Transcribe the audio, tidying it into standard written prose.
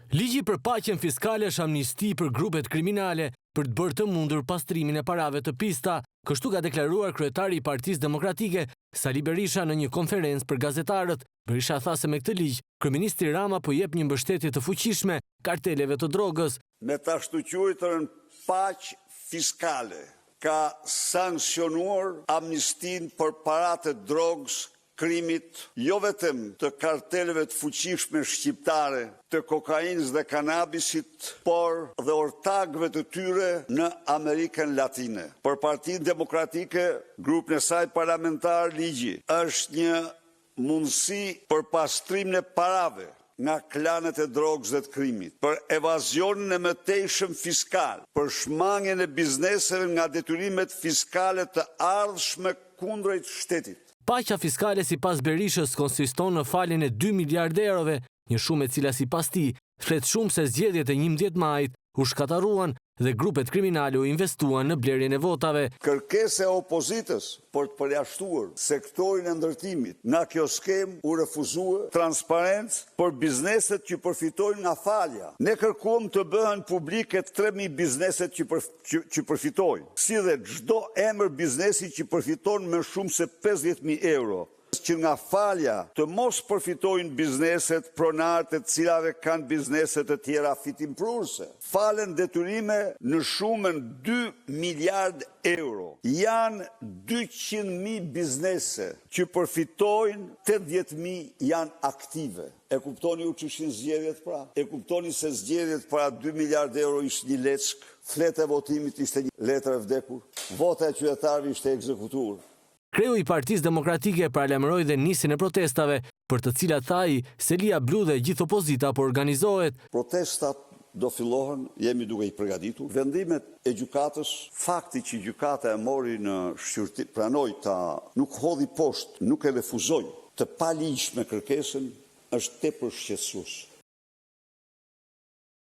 Ligji për paqen fiskale është amnisti për grupet kriminale për të bërë të mundur pastrimin e parave të pista, kështu ka deklaruar kryetari i Partisë Demokratike, Sali Berisha në një konferencë për gazetarët. Berisha tha se me këtë ligj, kryeministri Rama po jep një mbështetje të fuqishme karteleve të drogës. Me të ashtuquajturën paqe fiskale ka sanksionuar amnistinë për paratë e drogës, krimit, jo vetëm të karteleve të fuqishme shqiptare të kokainës dhe kanabisit, por dhe ortakëve të tyre në Amerikën Latine. Për Partinë Demokratike, grupin e saj parlamentar ligji është një mundësi për pastrimin e parave nga klanet e drogës dhe të krimit, për evazionin e mëtejshëm fiskal, për shmangien e bizneseve nga detyrimet fiskale të ardhshme kundrejt shtetit. Paqja fiskale sipas Berishës konsiston në faljen e 2 miliardë eurove, një shumë e cila sipas tij flet shumë se zgjedhjet e 11 majit u shkatërruan dhe grupet kriminale u investuan në blerjen e votave. Kërkesa e opozitës për të përjashtuar sektorin e ndërtimit nga kjo skemë u refuzua, transparencë për bizneset që përfitojnë nga falja. Ne kërkuam të bëhen publike 3000 bizneset që për, që, që përfitojnë, si dhe çdo emër biznesi që përfiton më shumë se 50.000 euro që nga falja të mos përfitojnë bizneset pronarët e të cilave kanë biznese të tjera fitimprurëse. Falen detyrime në shumën 2 miliard euro. Janë 200.000 biznese që përfitojnë, 80.000 janë aktive. E kuptoni ju ç'ishin zgjedhjet pra? E kuptoni se zgjedhjet para 2 miliard euro ishte një leckë, fleta e votimit ishte një letër e vdekur, vota e qytetarëve ishte ekzekutuar. Kreu i Partisë Demokratike paralajmëroi dhe nisjen e protestave, për të cilat tha ai selia blu dhe gjithë opozita po organizohet. Protestat do fillohen, jemi duke i përgatitur. Vendimet e gjykatës, fakti që gjykata e mori në shqyrtim, pranoi ta, nuk hodhi poshtë, nuk e refuzoi të paligjshme kërkesën, është tepër shqetësues.